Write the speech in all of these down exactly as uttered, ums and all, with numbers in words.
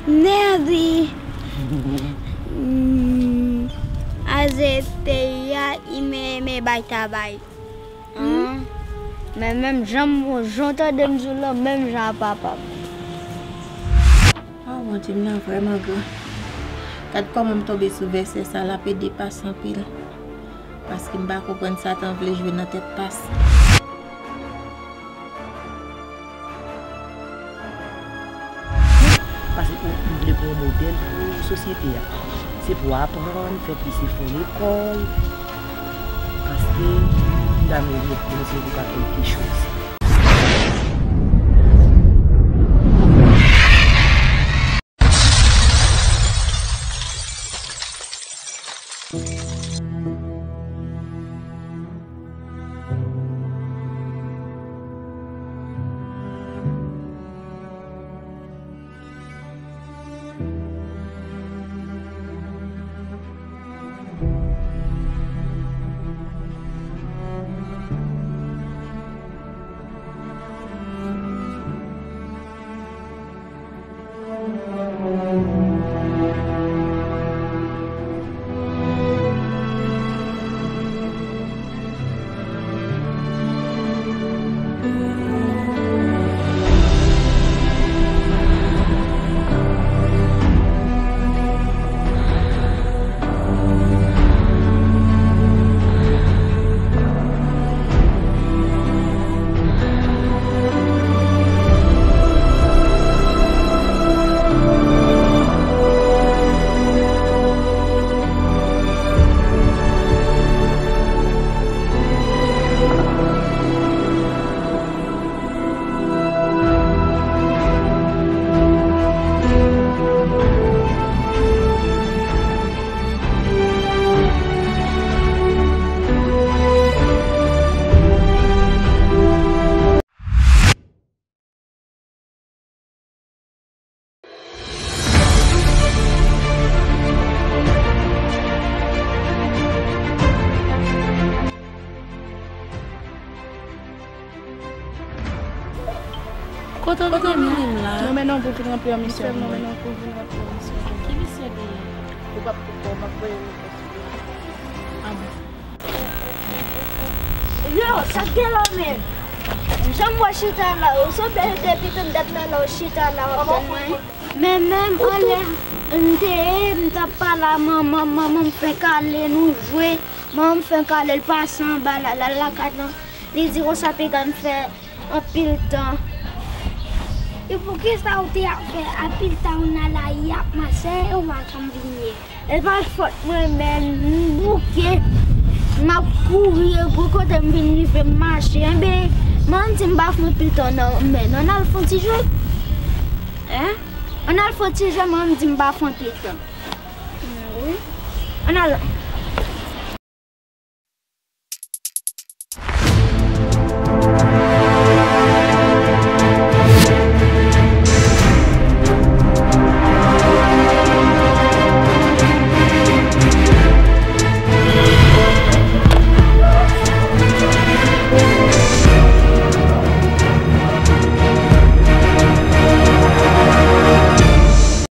Nèdi. Hmm. Aze peyi a, ime me bay tabay. Ah, men menm jan m, jan w tande m di w lan, menm jan a papa m. Oh, Bondye m nan vrèman gran. Gad kòman m tonbe sou vèsè sa, l ap ede pas anpil. Paske m pa konprann Satan vle jwe nan tèt pas. Paske ou, ou vle pou yon modèl pou sosyete a. Se pou aprann, fè plis efò lekòl. Paske, n ta merite panse pou pa kèlke choz. Kote w vin la? Mwen mennen w pou vin ranpli yon misyon pou mwen. Ki misyon te ye? Ou p ap, ou p ap voye repons. Ah bon. Yo, sa k gen la menm? Jan m wè chita la, ou sanble depi tann dat la la, ou chita la, w ap tann mwen. Men menm anlè m te ye, m t ap pale a manman, manman m fenk ale, nou jwe. Manman m fenk ale, l pase anba la, l al lakay nan. Li di konsa piga m fè anpil tan. E poukisa ou te ap fè anpil tan ou nan lari ap mache, ou pa janm vin ye? E pa fòt mwen, men m bouke. M ap kouri, e gwo kote m vin rive m mache. Enben, manman m di m pa fè anpil tan non, men ann al fè yon ti jwe. Hein? Ann al fè yon ti jwe, manman m di m pa fè anpil tan. Wi. Ann al.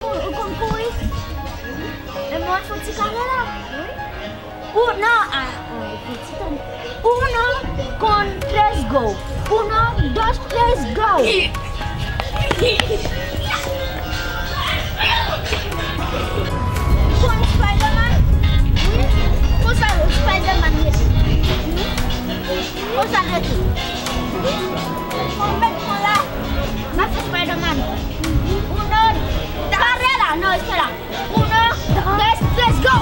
Ou konn kouri? Men mwen fè ti kare la. Uno, ah, oh, petit homme. Uno con tres go. Uno, dos, tres go. Kon Spider-Man? Wi. Konsa yo Spider-Man ye. Wi. Konsa yo tou. Kon bèt kon la. M ap fè Spider-Man. Uno, kare la, non, rete la. Uno, tres, tres, go!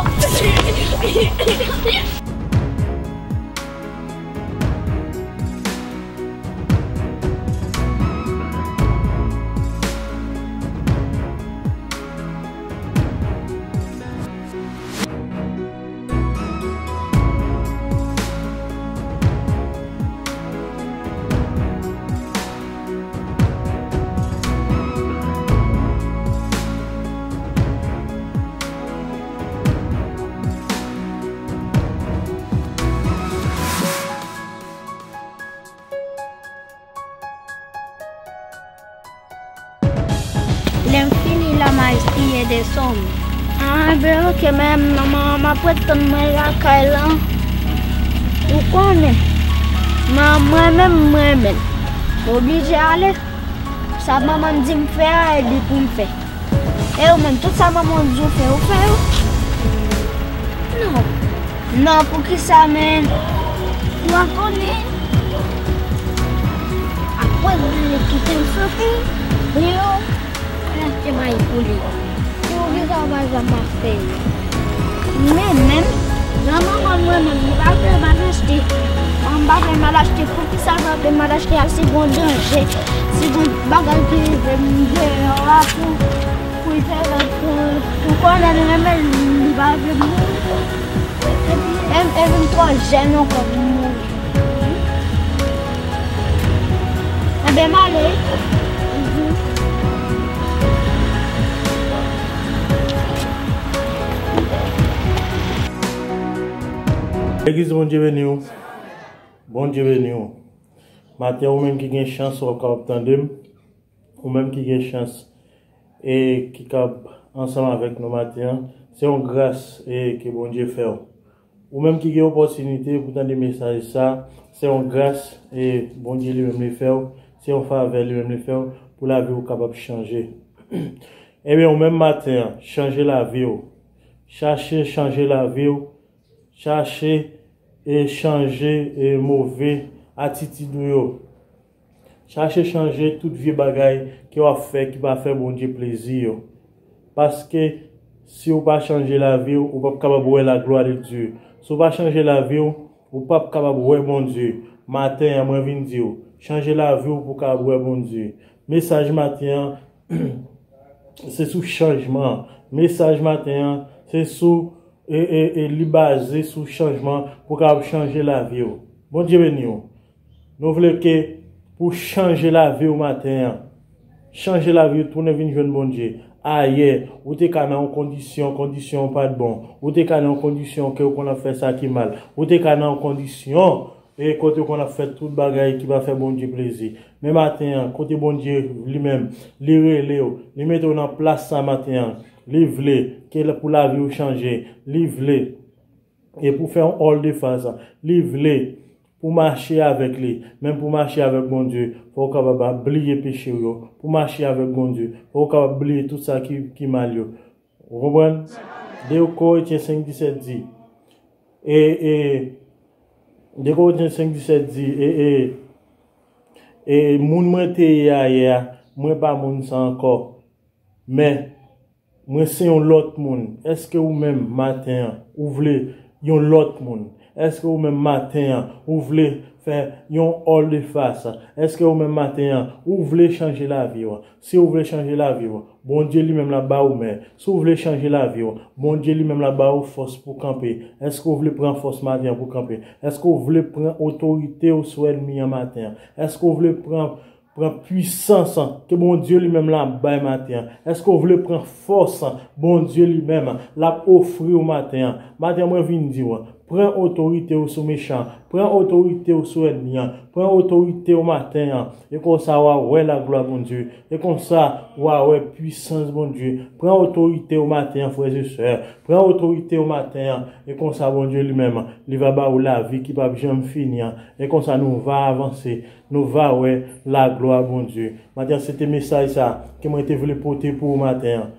Maestria de som. Ah, ben, ok, men manman, m ap ret tann mwen lakay lan. Ou konnen, man, mwen menm, mwen menm, m oblije ale. Sa manman m di m fè a, e li pou m fè. E ou menm, tout sa manman w di w fè, ou fè yo? Non. Non, poukisa, men? Ou pa konnen? Apre, li kite m soti, men yo, al achte may pou li. Poukisa w pa janm achte yo? Men menm, jan manman mwen menm, li pa vle m al achte. Manman pa vle m al achte, poukisa l pa vle m al achte a? Si gon danje, si gon bagay ki rive m deyò a pou, pou l fè lòt, pou, pou konnen li renmen l, li pa vle m mouri. Epi, e, epi m twò jèn ankò pou m mouri. Enben, m ale. Legliz, Bondye beni w. Bondye beni w. Maten, ou menm ki gen chans, w ap kapab tande m. Ou menm ki gen chans e ki kab ansanm avèk nou maten an, se yon gras e ke Bondye fè w. Ou menm ki gen opòtinite pou tande mesaj sa, se yon gras e Bondye li menm li fè w, se yon favè li menm li fè w pou lavi w kapab chanje. Ebyen, ou menm maten an, chanje lavi w. Chache chanje lavi w, chache e chanje e move atitid ou yo. Chache chanje tout vye bagay ke w ap fè ki pa fè Bondye plezi yo. Paske si w pa chanje lavi w, ou p ap kapab wè laglwa de Dye. Si w pa chanje lavi w, ou p ap kapab wè Bondye. Maten an, mwen vin di w, chanje lavi w pou w kapab wè Bondye. Mesaj maten an, se sou chanjman. Mesaj maten an, se sou, e, e, e li baze sou chanjman pou w kapab chanje lavi w. Bondye beni w. Nou vle ke pou chanje lavi w maten an. Chanje lavi w, tounen vin jwenn Bondye. Ayè, ou te ka nan yon kondisyon, kondisyon w pa t bon. Ou te ka nan yon kondisyon ke w konn ap fè sa ki mal. Ou te ka nan yon kondisyon, e kote w konn ap fè tout bagay ki pa fè Bondye plezi. Men maten an, kote Bondye li menm, li rele w, li mete w nan plas sa maten an, li vle ke l-, pou lavi w chanje, li vle, e pou fè yon all de fas, li vle pou mache avèk li. Men pou mache avèk Bondye, fò w kapab bliye peche w yo. Pou mache avèk Bondye, fò w kapab bliye tout sa ki, ki mal yo. Ou konprann? De Korentyen senk disèt di, e, e, de Korentyen senk disèt di, e, e, e moun mwen te ye ayè a, mwen pa moun sa ankò. Men, mwen se yon lòt moun. Èske ou menm maten an, ou vle yon lòt moun? Èske ou menm maten an, ou vle fè yon all de fas? Èske ou menm maten an, ou vle chanje lavi w? Si ou vle chanje lavi w, Bondye li menm l ap ba ou men. Si ou vle chanje lavi w, Bondye li menm l ap ba ou fòs pou kanpe. Èske ou vle pran fòs maten an pou kanpe? Èske ou vle pran otorite w sou ènmi an maten an? Èske ou vle pran, pran pwisans ke Bondye li menm l ap bay maten an? Èske ou vle pran fòs Bondye li menm l ap ofri w maten an? Maten an, mwen vin di w, pran otorite w sou mechan an. Pran otorite w sou ènmi an. Pran otorite w maten an. E konsa w a wè laglwa Bondye. E konsa w a wè pwisans Bondye. Pran otorite w maten an, frè e sè. Pran otorite w maten an. E konsa Bondye li menm, li va ba ou lavi ki p ap janm fini an. E konsa nou va avanse. Nou va wè laglwa Bondye. Maten an, se te mesaj sa ke mwen te vle pote pou ou maten an.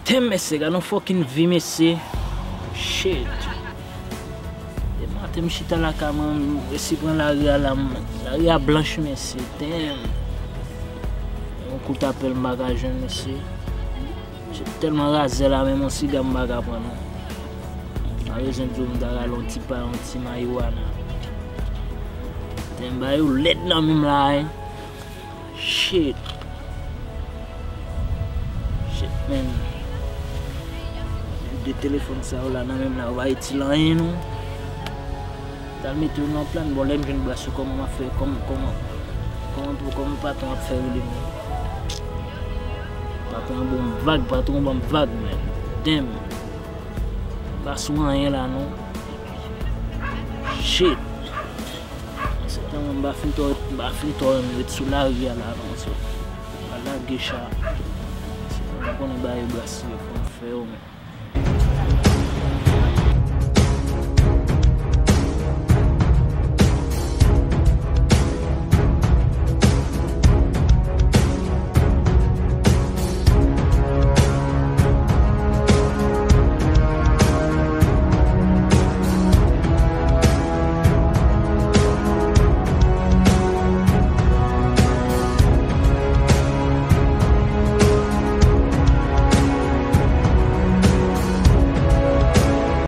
Damn, mesye, gad yon fucking vi, mesye. Shit. Depi maten m chita lakay mwen, m resi pran lari a la, m, lari a blanch, mesye. Damn. Yon kout apèl m pa ka jwenn, mesye. Misye tèlman razè la, menm yon siga m pa ka pran non. M pa bezwen di w m ta rale yon ti pa, yon ti marijuana. Tèm ba yo lèd nan men m la, wi. Shit. Shit, Men, de telefòn sa yo la nan men m la, yo pa itil anyen non. T al mete yo nan plan, bon, lè m jwenn bras yo, kòman m ap fè, kòman, kòman, kòman, kòman patwon ap fè rele m? Patwon an ban m vag, patwon an ban m vag, men. Damn. M pa sou anyen la non. Shit. Se tan m pa fin twò, m pa fin twò renmen ret sou lari a la non, so. M pa lage cha. Se pou m konnen bagay bras yo, fò m fè yo, men.